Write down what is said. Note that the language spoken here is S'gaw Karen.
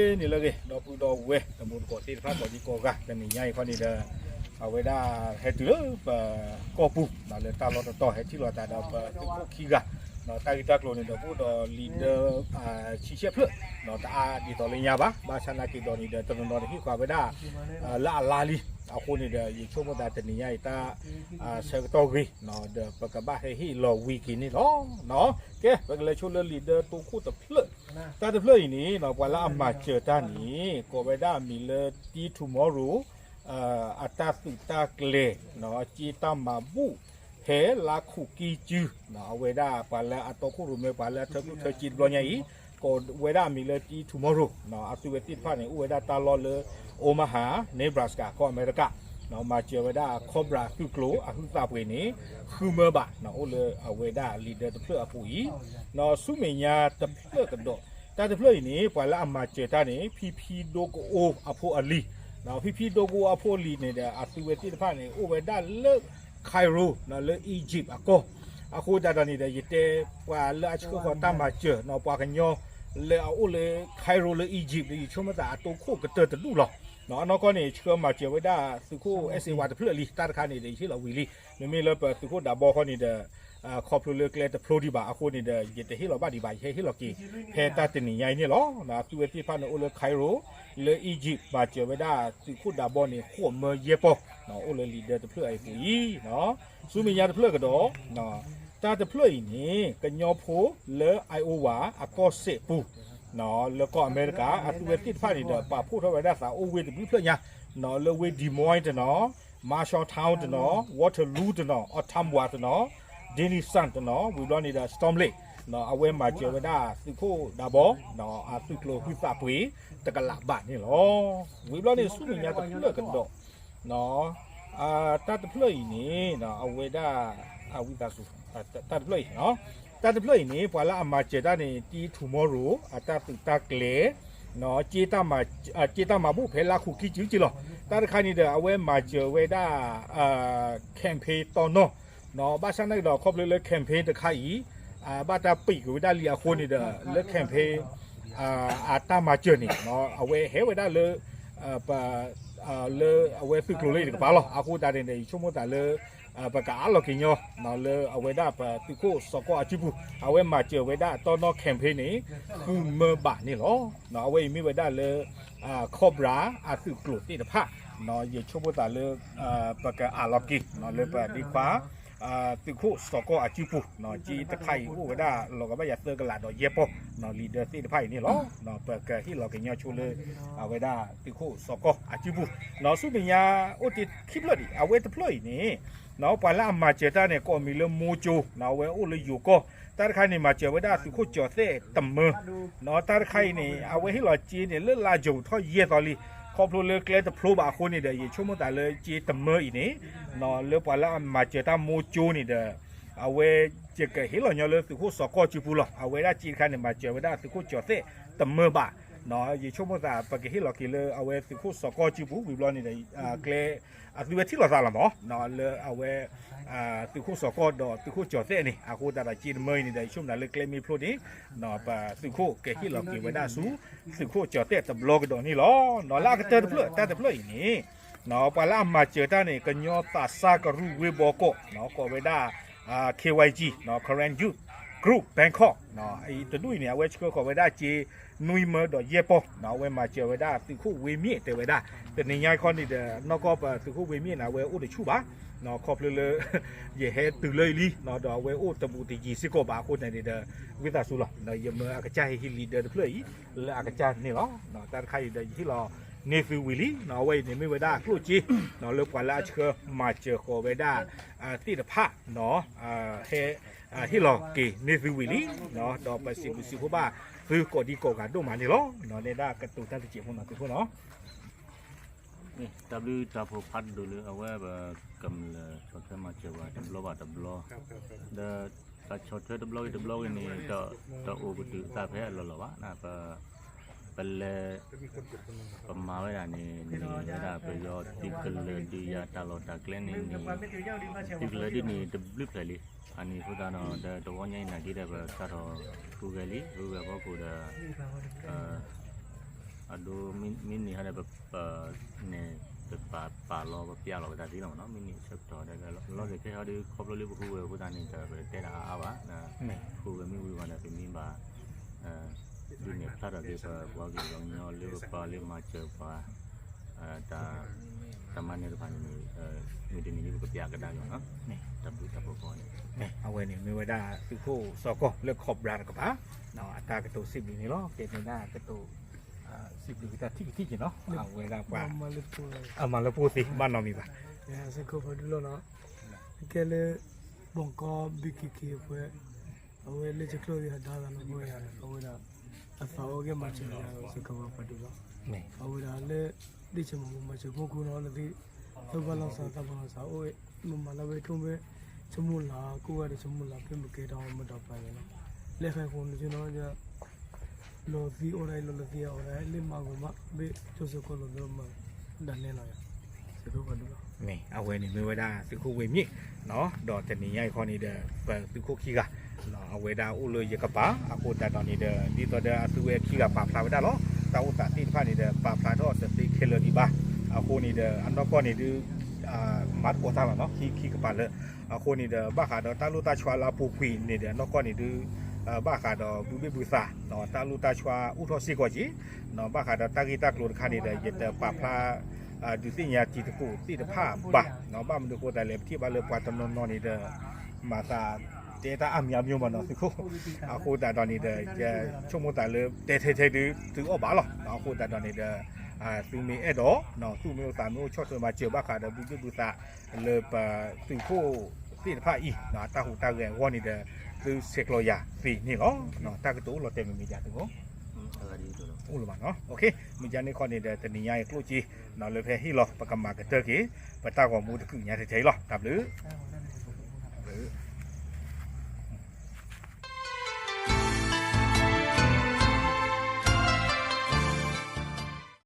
န့ၣ်လၢအဂ့ၤ ဒီပုၢ်ဒီဝဲၢ် တံၤသကိးသ့ၣ်တဖၣ် ကိးဒံကိးဂၤ တနံၤညါအံၤခီန့ၣ်ဒီး အဝဲဒၣ်ဟဲတုၤလၢပကီၢ်ပူၤ လၢတၢ်လီၢ်တတီၤ ဟဲထံၣ်လိာ်သးဒီးပသုးခိၣ်ခံဂၤ တၢ်ဂ့ၢ်တၢ်ကျိၤန့ၣ်ဒီး ပအိၣ်ဒီးလံာ်ဒၢ ဆံဆဲၣ်ဖျၢၣ် တအါဒ်သိးလၢညါဘၣ်. ဘၣ်ဆၣ်နာ်က့ၤဒီးန့ၣ်ဒီး တနီၤနီၤတဟ့ၣ်ဃာ်ဝဲဒၣ် လၢအလါလံ. အဃိန့ၣ်ဒီး ယဆိကမိၣ်သးတနံၤညါအံၤ တၢ်ဆၢကတီၢ်ဂ့ၤ ဒီးပကဘၣ်ဟဲဟ့ၣ်လီၤဝံၤက့ၤန့ၣ်လီၤ. ကဲ ပကလဲၤဆိလၢလံာ်ဒၢတိခိၣ်တဖျၢၣ် တၢ်တဖျၢၣ်အံၤန့ၣ် ပှၤလၢအမၤစၢၤတၢ်န့ၣ် ကိးဝဲဒၣ်အမံၤလၢ Tea Tomorrow အတၢ်သုးတၢ်ကျဲၤ က့တၢ်မၤဘူၣ် ဖဲလါခူးကံၢ်စု အဝဲဒၣ်ပှၤလၢအတီခိၣ်ရိၣ်မဲ ပှၤလၢအထၢဖုၣ်ထၢစ့တဘျီညါအံၤ ကိးဝဲဒၣ်အမံၤလၢ Tea Tomorrow အသုဝဲသ့ၣ်တဖၣ်န့ၣ် အိၣ်ဝဲဒၣ်တၢ်လီၢ်လၢ Omaha Nebraska ကီၢ်အမဲရကၤ မၤစၢၤဝဲဒၣ် Cobra သုးကျိၤအဟုသးပှ့ၤန့ၣ် ဃုမၢဘး အိၣ်လၢအဝဲဒၣ်လံာ်ဒၢတဖျၢၣ်အပူၤအံၤ ဆူမဲာ်ညါတဖျၢၣ်ကဒီး တၢ်တဖျၢၣ်အံၤန့ၣ် ပှၤလၢအမၤစၢၤတၢ်န့ၣ် ဖံဖံဒိကအိအဖိအလံၤ ဖံဖံဒိကအိအဖိအလံၤန့ၣ်ဒီး အသုဝဲသ့ၣ်တဖၣ်န့ၣ် အိၣ်ဝဲဒၣ်လၢ Cairo လၢ Egypt အကီၢ် အဃိသတးဒီးန့ၣ်ဒီး ယတဲပှၤလၢအဆှၢဃီၤတၢ်မၤစၢၤ ပှၤကညီလၢအအိၣ်လၢ Cairo လၢ Egypt ဒီး ယဆိကမိၣ်သးအတီခိၣ်ကတၢၢ်တဒူၣ်လီၤ. အနီၢ်ကီၢ်န့ၣ် ဆှၢမၤစၢၤဝဲဒၣ်သုးခိၣ် အဲၣ်စ့ဝါ တဖျၢၣ်လံ တၢ်တခါန့ၣ်ဒီး ယဟ့ၣ်လီၤဝံၤလံ. မ့မ့ၢ်လၢပသုးခိၣ်ဒးဘီခီန့ၣ်ဒီး ခီဖျိလၢကျဲတဖျိဒံးဘၣ်အဃိန့ၣ်ဒီး ယတဟ့ၣ်လီၤဘၣ်ဒံးဘၣ် ယဟဲဟ့ၣ်လီၤက့ၤ ဖဲတၢ်တနံၤညါအံၤန့ၣ်လီၤ. အသုဝဲသ့ၣ်တဖၣ်န့ၣ်အိၣ်လၢ Cairo လၢ Egypt မၤစၢၤဝဲဒၣ်သုးခိၣ်ဒးဘီန့ၣ် ဃိးမၢယဲၢ်ပီၢ် အိၣ်လၢလံာ်ဒၢတဖျၢၣ်အံၤအပူၤအံၤ ဆူမဲာ်ညါတဖျၢၣ်ကဒီး တၢ်တဖျၢၣ်အံၤန့ၣ် ကညီဖိလၢ Iowa အကီၢ်စဲၣ်ပူၤ လၢကီၢ်အမဲရကၤ အသုဝဲသ့ၣ်တဖၣ်န့ၣ်ဒီး ပာ်ဖှိၣ်ထီၣ်ဝဲဒၣ်သးအိၣ်ဝ့ၢ်တဘျုးဖျၢၣ်ညါ လၢဝ့ၢ် Des Moines တနီၤ Marshalltown တနီၤ Waterloo တနီၤ Ottumwa တနီၤ Denison တနီၤ ဝံၤဘျီန့ၣ်ဒီး Storm Lake အဝဲမၤစၢၤဝဲဒၣ်သုးခိၣ်ဒးဘီ အသုးကျိၤဟုသးပှ့ၤတကလးဘးန့ၣ်လီၤ. ဝံၤဘျီန့ၣ် ဆူမဲာ်ညါတဖျၢၣ်ကဒီး တၢ်တဖျၢၣ်အံၤန့ၣ် အဝဲဒၣ် ဝံသးစူၤ တၢ်တဖျၢၣ်အံၤ တၢ်တဖျၢၣ်အံၤန့ၣ် ပှၤလၢအမၤစၢၤတၢ်န့ၣ် Tea Tomorrow အတၢ်သုးတၢ်ကျဲၤ က့တၢ်မၤဘူၣ်ဖဲလါခူးကံၢ်စုက့လီၤ. တၢ်တခါန့ၣ်ဒီး အဝဲမၤစၢၤဝဲဒၣ် campaign တီနီၢ် ဘၣ်ဆၣ်နာ်က့ၤဒီး ခီဖျိလၢ campaign တခါအံၤ ဘၣ်တၢ်ပံာ်ကွံာ်ဝဲဒၣ်လံအဃိန့ၣ်ဒီး လၢ campaign အတၢ်မၤစၢၤန့ၣ် အဝဲဟဲဝဲဒၣ်လၢ လၢအဝဲသုးကျိၤလၢအံၤတကပၤလီၤ. အဃိသတးန့ၣ်ဒီး ယဆိကမိၣ်သးလၢ ပကအးလီၤက့ၤညီ လၢအဝဲဒၣ်ပသုးခိၣ်စီၤကီၢ်အစုပူၤ အဝဲမၤစၢၤဝဲဒၣ်တီနီၢ် campaign န့ၣ် ဃုမၢဘးန့ၣ်လီၤ. အဝဲအံၤမ့ၢ်ဝဲဒၣ်လၢ Cobra အသုးကျိၤသ့ၣ်တဖၣ် ယဆိကမိၣ်သးလၢ ပကအးလီၤက့ၤ လၢပဒ့ခွါ သုးခိၣ်စီၤကီၢ်အစုပူၤ က့တခါအံၤအိၣ်ဝဲဒၣ်လီၤကဘၣ်ယၤသၢကလးဒီးယဲၢ်ပီၢ် လံာ်ဒၢသ့ၣ်တဖၣ်အံၤန့ၣ်လီၤ. ပကဟ့ၣ်လီၤက့ၤညီဆိလၢ အဝဲဒၣ်သုးခိၣ်စီၤကီၢ်အစုပူၤ ဆူမဲာ်ညါအိၣ်တ့ၢ်ခံဖျၢၣ်ဒံး အဝဲတဖျၢၣ်အံၤန့ၣ် ပှၤလၢအမၤစၢၤတၢ်န့ၣ် ကိးအမံၤလၢမိကၠိ အဝဲအိၣ်လၢယိၤကီၢ် တၢ်တခါန့ၣ် မၤစၢၤဝဲဒၣ်သုးခိၣ်ကၠီၤသဲၣ်တမၢ တၢ်တခါအံၤန့ၣ် အဝဲဟ့ၣ်လီၤက့ၤန့ၣ် လၢလါယူၤထီၣ်ယဲၢ်သီလံ ခီဖျိလၢကျဲတဖျိဘၣ်အဃိန့ၣ်ဒီး ယဆိကမိၣ်သးလၢက့တမၢအံၤန့ၣ် လၢပှၤလၢအမၤစၢၤတၢ်မိကၠိန့ၣ်ဒီး အဝဲယကဟ့ၣ်လီၤညီလၢသုးခိၣ်စီၤကီၢ်စုပူၤလီၤ. အဝဲဒၣ်က့တခါန့ၣ် မၤစၢၤဝဲဒၣ်သုးခိၣ်ကၠီၤသဲၣ်တမၢဘၣ် ယဆိကမိၣ်သး ပကဟ့ၣ်လီၤက့ၤလၢအဝဲသုးခိၣ်စီၤကီၢ်စုပူၤ ဝံၤဘျီန့ၣ်ဒီး ကျဲ အသုဝဲထံၣ်လိာ်သးလီၤမး လၢအဝဲ သုးခိၣ်စီၤကီၢ်ဒီးသုးခိၣ်ကၠီၤသဲၣ်န့ၣ် အဃိသတးဒီးက့တမၢအံၤန့ၣ်ဒီး ယဆိကမိၣ်သးလၢကျဲမ့ၢ်ဖျိန့ၣ် ပသုးခိၣ်ကဟ့ၣ်လီၤက့ၤဝဲဒၣ်ဆူ သုးခိၣ်ကၠီၤသဲၣ်တဘျီကဒီးန့ၣ်လီၤ. လၢအကတၢၢ်တဖျၢၣ် တၢ်တဖျၢၣ်အံၤန့ၣ် ပှၤလၢအမၤစၢၤတၢ်န့ၣ် ကညီသးစၢ်ကရူၢ်ဝ့ၢ်ဘီကီး ကိးဝဲဒၣ် K Y G Karen Youth Group Bangkok တဒူၣ်အံၤန့ၣ် အဝဲဆှၢဃီၤဝဲဒၣ်က့ နွံမၢဒီးယဲၢ်ပီၢ် အဝဲမၤစၢၤဝဲဒၣ်သုးခိၣ်ဝ့မ့ၣ်တဲဝဲဒၣ် တနံၤညါခီန့ၣ်ဒီး နီၢ်ကီၢ်ပသုးခိၣ်ဝ့မ့ၣ်န့ၣ် အဝဲအိၣ်တဆူၣ်ဘၣ် ခီဖျိလၢ ယဟဲတုၤလၢအံၤလံ ဒီးအဝဲအိၣ်တဘူးတယံၤစ့ၢ်ကီးဘၣ်အဃိန့ၣ်ဒီး ဝံသးစူၤလီၤ ယမၢအကစၢ်ဟ့ၣ်ဟံးလံာ်ဒၢတဖျၢၣ်အံၤ လၢအကစၢ်န့ၣ်လီၤ. တၢ်တခါအံၤဒီးယဟ့ၣ်လီၤန့ၢ်သုဝံၤလံ အဝဲအံၤန့ၣ်မ့ၢ်ဝဲဒၣ်ကျိၣ်စ့ လၢပှၤလၢအဆှၢမၤစၢၤဃီၤဝဲဒၣ် သ့ၣ်တဖၣ် ဟဲ ဟ့ၣ်လီၤက့ၤန့ၢ်သုဝံၤလံ ဒီးပစံးဘျုးစံးဖှိၣ်ဘၣ်သုကိးဒံကိးဂၤဒိၣ်မးန့ၣ်လီၤ. န့ၣ်ဒၣ်ကတိၤတၢ်တစဲးဖိနီၤ သုးခိၣ်နီၤ တၢ်ဘျုးတၢ်ဖှိၣ်ဖးဒိၣ်လၢအဝဲပကမျၢၢ်ဆီၣ်ထွဲမၤစၢၤပှၤတဘျီဘၣ်တဘျီ ဒီးတၢ်ဆီၣ်ထွဲတဘျီဂ့ၤတဘျီဂ့ၤန့ၣ် တအိၣ်ကတုာ်အသးဖဲအလီၢ်လီၢ်ဘၣ် ပလဲၤ ပမၤဝဲဒၣ်န့ၣ် န့ၣ်ဝဲဒၣ်ပယီၤသုးကလၢၤဒုးယၤတၢ်လီၢ်တၢ်ကျဲန့ၣ်န့ၣ် သုးကလၢၤဒုးန့ၣ်တဘျုးဖျၢၣ်လံ. အန့ၣ်အဃိသတးဒီး ဒီးတဝီညါအံၤနာ်က့ဒီး ပစးထီၣ်ဟူးဂဲၤလံ ဟူးဂဲၤဖီခိၣ်ဒီး ပ အဒိ မ့ၢ်န့ၣ်ဟီဒီး ပ ပ န့ၣ် ပပာ်ပာ်လီၤ ပပျဲလီၤပသးသ့လီၤမ့ၢ်နီၤ, မ့ၢ်န့ၣ်အဆၢကတီၢ်ဒီး လီၤက့ၤခဲဟီဒီး ခီဖျိလၢပဟူးဝဲအဃိသတးန့ၣ် ပတတဲတၢ်အါအါဘၣ်, ဟူးဝဲမ့ၢ်ဝံၤဘၣ်ဒီး ပမ့ၢ်ဘၣ် ဒုးနဲၣ်ဖျါထီၣ်က့ၤပပှၤကလုာ်ကညီလၢပပာ်လၢမၤစၢၤပှၤ တၢ် တၢ်မၤနၢၤတဖၣ်န့ၣ် မုၢ်တနံၤဒ်ပကပျဲကဒါက့ၤနီၤ, တၢ်ဘျုးတၢ်ဖှိၣ်ဃီန့ၣ် အဝဲန့ၣ်မ့ၢ်ဝဲဒၣ်သုးခိၣ်စီၤကီၢ်လၢ Cobra တကပၤ အတၢ်ကတိၤစံးဘျုးန့ၣ်လီၤ. ကဲန့ၣ်ဒၣ်ကတိၤ စံးဘျုးကတၢၢ်ထံၣ်ကထံၣ်က့ၤနီၤ, အဝဲဒၣ်ပှၤ အမၤလၢပှဲၤသ့ ဘၣ်နီတမံၤဘၣ်. စ့ၢ်ကီးပှၤဒုးလီၤနီၤ, ကဲလၢ ပှၤကီဘံက့ၤက့ၤအပှဲၤ အဝဲလၢကကျိၣ်သ့ၣ်ဟးဒါသးလီၤပှဲၤယၤ အဝဲဒၣ် အသးအိၣ်ကဲမၤစၢၤယၤစ့ၢ်ကီးပှၤဒုးလီၤ, အဝဲဒၣ်လၢ ဒ့ၣ်ဆၢမုၢ်မၤစၢၤဖိခိၣ်နီၤ လၢသ့ၣ် သၢပှၢ်လီၤစှၤ သၢပှၢ်လီၤစှၤအိၣ်ဝဲ မ့ၢ်မၤလၢဝဲထိၣ်ဘ့ၣ် ဆိကမိၣ်လၢ ကိးဂၤဒဲးဆိကမိၣ်လၢ ဖဲမ့ၢ်ကဲထီၣ်မ့ၢ်ဒီးပှၤန့ၣ်လီၤ, လဲၤဃဲၤဃိန့ၣ်နီၤ လီၤသံအိၣ်ဒၣ်အံၤ လီၤလၢသံအိၣ်ဒၣ်လၢမၤဂီၤမး ဘ့ၣ်ကၠိစ့ၢ်ကီးလီၤဒီးမၤဒၣ်နဲလီၤယၤ, စ့ၢ်ကီးပှၤဒုးလီၤ. မ့ၢ်အဝဲန့ၣ်မ့ၢ်ဝဲဒၣ်သုးခိၣ်ဝ့ၢ်မံၣ်နီၤ, ဒီးတနံၤညါအံၤခီန့ၣ်ဒီး ပသုးခိၣ်ခံဂၤ အဝဲဒၣ်အိၣ်လၢယကပၤ အဃိသတးဒီးန့ၣ်ဒီး ဒ်သိးဒီးအသုဝဲခံဂၤပာ်ဖျါဝဲဒၣ်လီၤ. တၢ်အိၣ်သးသ့ၣ်တဖၣ်န့ၣ်ဒီး ပာ်ဖျါထီၣ်တသ့ခဲလၢာ်ဒံးဘၣ်. အဃိန့ၣ်ဒီး အနီၢ်ကီၢ်န့ၣ်ဒုး မၤသကိးတၢ်လီၤနီၤ, ခံ ခံကပၤလၢ အဃိန့ၣ်ဒီး ဘၣ်ဃးဒီးတၢ်လိၣ်တၢ်ဆွါလၢအပူၤကွံာ်န့ၣ်ဒီး အနီၢ်ကီၢ်န့ၣ်ဒုး ဘၣ်ဃးဒီးဘုဘ့ၣ်ဘုသး တၢ်လိၣ်တၢ်ဆွါအိၣ်ထီၣ်စ့ၢ်ကီးက့ၤ ဘၣ်ဃးဒီးတၢ်ဂ့ၢ်တၢ်ကျိၤတခါန့ၣ်ဒီး ယတပာ်ဖျါ ဒုးသ့ၣ်ညါတံၤသကိးသ့ၣ်တဖၣ်ဘၣ်. ဘၣ်မနုၤအဃိသတးလဲၣ် ပထံၣ်ဘၣ်လၢပှၤတနီၤနီၤန့ၣ်ဒီး မၤသးတဲတၢ်အါမံၤအါမံၤမ့ၢ်နီၤသုးခိၣ်, အဃိသတးဒီးန့ၣ်ဒီး ယဆိကမိၣ်သးလၢတဲထဲထဲဒုးသုအီၣ်ဘၣ်လီၤ. အဃိသတးဒီးန့ၣ်ဒီး သုမ့ၢ်အဲၣ်ဒိး သုမ့ၢ်အိၣ်သးမ့ၢ်အိၣ်ဆီၣ်ထွဲမၤစၢၤဘၣ်ဃးဒီးဘုဘ့ၣ်ဘုသး လၢပသုးခိၣ်သ့ၣ်တဖၣ်အံၤ တၢ်ဟူးတၢ်ဂဲၤအဂီၢ်န့ၣ်ဒီး သုဆဲးကျိးယၤသ့န့ၣ်လီၤ. တၢ်ကတိၤအိၣ်လီၤတဲာ်မ့ၢ်မ့ၢ်ယၤသုးခိၣ် အိၣ်လၢၤဘၣ်နီၤ. မ့ၢ်ယၤန့ၣ်ခီန့ၣ်ဒီး တနံၤညါအံၤကျိၣ်စ့ လၢဖဲဟ့ၣ်လီၤ ပကမၤကတၢၢ်က့ၤ ပတၢ်ဂီၤမူတကုာ်ညါထဲထဲအံၤလီၤ. တၢ်ဘျုး